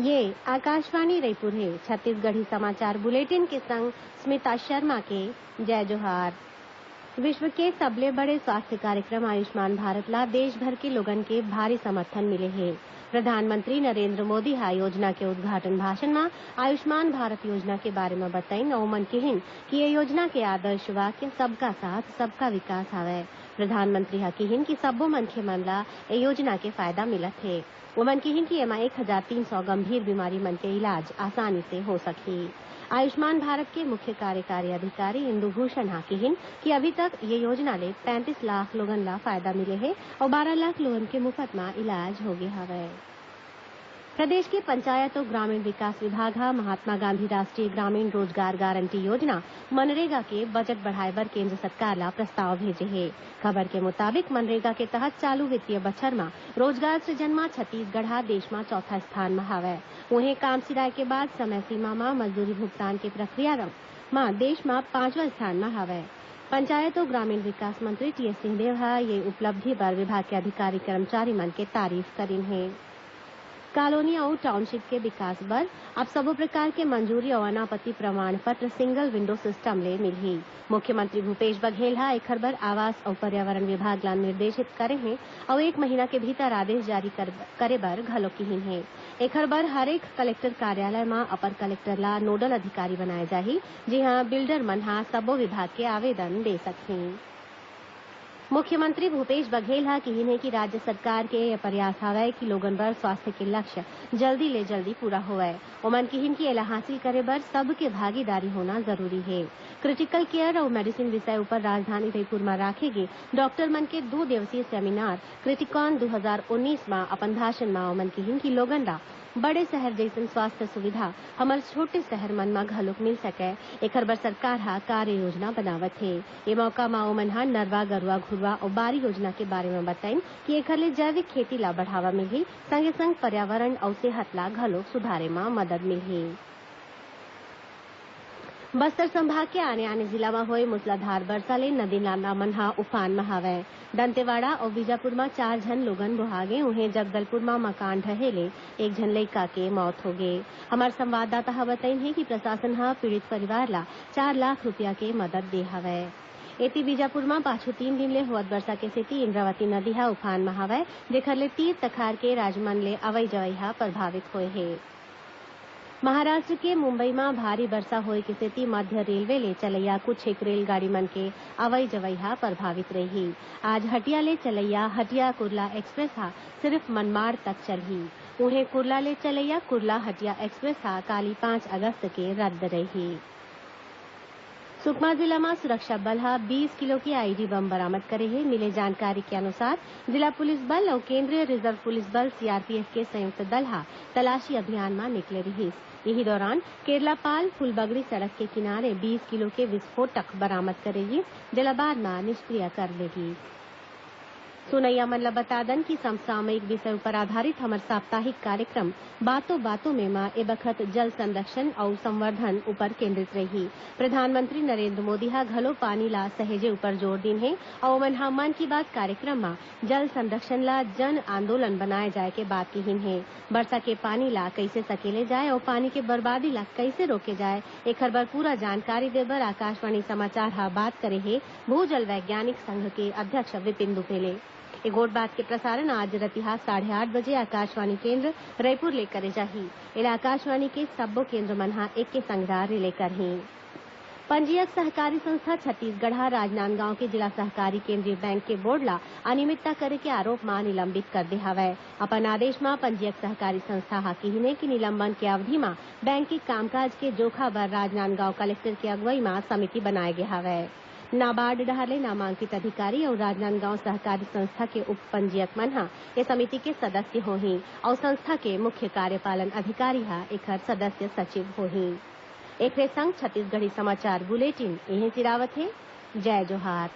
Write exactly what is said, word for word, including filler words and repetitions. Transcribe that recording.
ये आकाशवाणी रईपुर हे। छत्तीसगढ़ी समाचार बुलेटिन के संग स्मिता शर्मा के जय जोहार। विश्व के सबले बड़े स्वास्थ्य कार्यक्रम आयुष्मान भारत ला देश भर के लोगन के भारी समर्थन मिले हे। प्रधानमंत्री नरेंद्र मोदी ह योजना के उद्घाटन भाषण म आयुष्मान भारत योजना के बारे म बताइन अउ ओमन किहिन कि ये योजना के आदर्श वाक्य सबका साथ, सबका विकास हवय। प्रधानमंत्री ह किहिन कि सब्बो मनखे मन ला ये योजना के फायदा मिलत हे। ओमन किहिन कि एमा एक हजार तीन सौ गंभीर बीमारी मन के इलाज आसानी से हो सकही। आयुष्मान भारत के मुख्य कार्यकारी अधिकारी इंदु भूषण ह किहिन कि अभी तक ये योजना ले पैंतीस लाख लोगन ला फायदा मिले हे अउ बारह लाख लोगन के मुफ्त म इलाज होगे हवय। प्रदेश के पंचायत अउ ग्रामीण विकास विभाग ह महात्मा गांधी राष्ट्रीय ग्रामीण रोजगार गारंटी योजना, मनरेगा के बजट बढ़ाए बर केंद्र सरकार ला प्रस्ताव भेजे हे। खबर के मुताबिक, मनरेगा के तहत चालू वित्तीय बछर म रोजगार सृजन म छत्तीसगढ़ ह देश म चौथा स्थान म हवय। उहें, काम सिराए के बाद समय सीमा म मजदूरी भुगतान के प्रक्रिया र-, म देश म पांचवा स्थान म हवय। पंचायत अउ ग्रामीण विकास मंत्री टीएस सिंहदेव ह ये उपलब्धि बर विभाग के अधिकारी कर्मचारी मन के तारीफ करिन हे। कॉलोनी अउ टाउनशिप के विकास बर अब सबो प्रकार के मंजूरी अउ अनापत्ति प्रमाण पत्र सिंगल विंडो सिस्टम ले मिलही। मुख्यमंत्री भूपेश बघेल ह एखर बर आवास अउ पर्यावरण विभाग ला निर्देशित करे हे अउ एक महीना के भीतर आदेश जारी कर, करे बर घलो किहिन हे। एखर बर हरेक कलेक्टर कार्यालय म अपर कलेक्टर ला नोडल अधिकारी बनाए जाही, जिहां बिल्डर मन ह सबो विभाग के आवेदन दे सकही। मुख्यमंत्री भूपेश बघेल ह किहिन हे कि राज्य सरकार के यह प्रयास हवय कि लोगन बर स्वास्थ्य के लक्ष्य जल्दी ले जल्दी पूरा होवय। ओमन किहिन कि एला हासिल करे बर सबके भागीदारी होना जरूरी हे। क्रिटिकल केयर अउ मेडिसिन विषय ऊपर राजधानी रईपुर म राखे गे डॉक्टर मन के दू दिवसीय सेमिनार क्रिटिकॉन दू हजार उन्नीस म अपन भाषण म ओमन किहिन कि लोगन ला बड़े शहर जइसन स्वास्थ्य सुविधा हमर छोटे शहर मन म घलोक मिल सकय, एखर बर सरकार ह कार्य योजना बनावत हे। ए मौका म ओमन ह नरवा, गरुवा, घुरवा अउ बारी योजना के बारे म बताइन कि एखर ले जैविक खेती ला बढ़ावा मिलही, संगे संग पर्यावरण अउ सेहत ला घलोक सुधारे म मदद मिलही। बस्तर संभाग के आने-आने जिला म होए मूसलाधार बरसा ले नदी नाला मन ह उफान म हावय। दंतेवाड़ा अउ बीजापुर म चार झन लोगन बोहा गे, उहें जगदलपुर म मकान ढहे ले एक झन लइका के मौत होगे। हमर संवाददाता ह बतइन हे कि प्रशासन ह पीड़ित परिवार ला चार लाख रुपया के मदद दे हवय। एती बीजापुर म पाछू तीन दिन ले होवत बरसा के सेती इंद्रावती नदी ह उफान म हावय, जेखर ले तीर तखार के राजमन ले अवई जवई ह प्रभावित होए हे। महाराष्ट्र के मुंबई म भारी बरसा होए के सेती मध्य रेलवे ले चलइया कुछ एक रेलगाड़ी मन के अवई जवई ह प्रभावित रइही। आज हटिया ले चलइया हटिया कुर्ला एक्सप्रेस ह सिरिफ मनमाड़ तक चलही। उहें, कुर्ला ले चलइया कुर्ला हटिया एक्सप्रेस ह काली पांच अगस्त के रद्द रइही। सुकमा जिला म सुरक्षा बल ह बीस किलो के आईडी बम बरामद करे हे। मिले जानकारी के अनुसार, जिला पुलिस बल अउ केंद्रीय रिजर्व पुलिस बल, सीआरपीएफ, के संयुक्त दल ह तलाशी अभियान म निकले रिहिस। इही दौरान केरलापाल फूलबगड़ी सड़क के किनारे बीस किलो के विस्फोटक बरामद करे गिस, जेला बाद म निष्क्रिय कर दे गिस। सुनइया मन ल बता दन कि समसामयिक विषय उपर आधारित हमर साप्ताहिक कार्यक्रम बातों बातों में म ए बखत जल संरक्षण अउ संवर्धन उपर केंद्रित रही। प्रधानमंत्री नरेंद्र मोदी ह घलो पानी ला सहेजे उपर जोर दीन हे अउ ओमन ह मन की बात कार्यक्रम म जल संरक्षण ला जन आंदोलन बनाए जाए के बात किहिन हे। बरसा के पानी ला कइसे सकेले जाए अउ पानी के बर्बादी ला कइसे रोके जाए, एखर बर पूरा जानकारी दे बर आकाशवाणी समाचार ह बात करे हे भूजल वैज्ञानिक संघ के अध्यक्ष विपिन दुबे ले। ए गोठ बात के प्रसारण आज रतिहा साढ़े आठ बजे आकाशवाणी केंद्र रईपुर ले करे जाही। एला आकाशवाणी के सब्बो केंद्र मन ह एके संघरा रिले करही। पंजीयक सहकारी संस्था छत्तीसगढ़ ह राजनांदगांव के जिला सहकारी केंद्रीय बैंक के बोर्ड ला अनियमितता करे के आरोप म निलंबित कर दे हवय। अपन आदेश म पंजीयक सहकारी संस्था ह किहिन हे कि निलंबन के अवधि म बैंक के कामकाज के जोखा बर राजनांदगांव कलेक्टर के अगुवई म समिति बनाए गे हवय। नाबार्ड डहार ले नामांकित अधिकारी अउ राजनांदगांव सहकारी संस्था के उप पंजीयक मन ह ए समिति के सदस्य होही अउ संस्था के मुख्य कार्यपालन अधिकारी ह एखर सदस्य सचिव होही। एखरे संग छत्तीसगढ़ी समाचार बुलेटिन इहें सिरावत हे। जय जोहार।